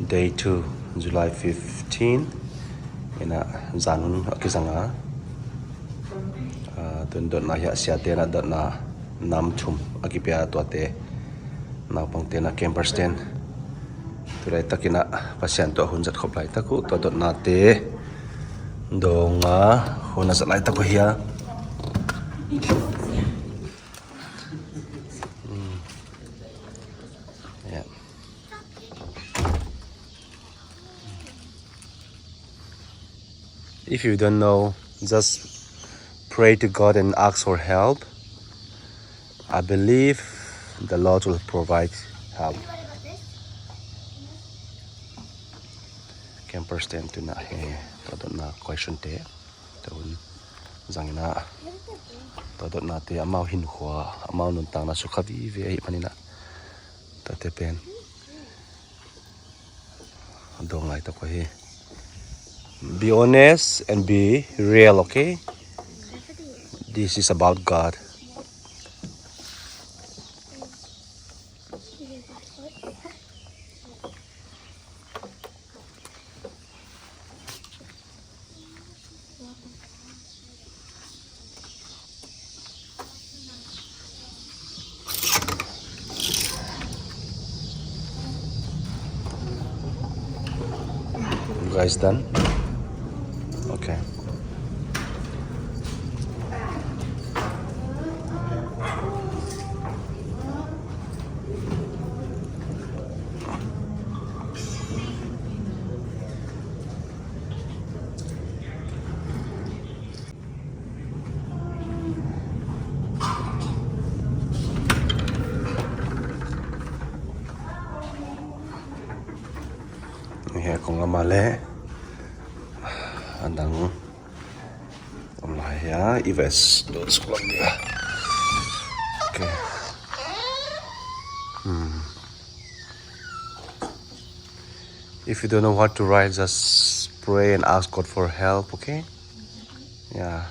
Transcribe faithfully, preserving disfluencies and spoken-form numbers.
Day two, July fifteen. Ina zan hun a kizang a. Ah, tun dotna hiah siate na dotna nam thum a kipia tuate. Naupangte na campers ten. Tulaitak ina Pasian tua hun zat khop laitak uh, tua dotnate dong a hun a zat laitak uh hia. Hmm. Yeah. If you don't know, just pray to God and ask for help. I believe the Lord will provide help. Campers ten tuna he, tua dotna question te. Tua hun zang ina, tua dotnate amau hinkhua, amau nuntakna sukha vive ahih man ina, tuate pen dong laitak uh hi. Be honest and be real, okay? This is about God. You guys done? Okay. He kong ama le adang om lai hia, i vest do suk lak dia. Okay. Hmm. If you don't know what to write, just pray and ask God for help, okay? Yeah.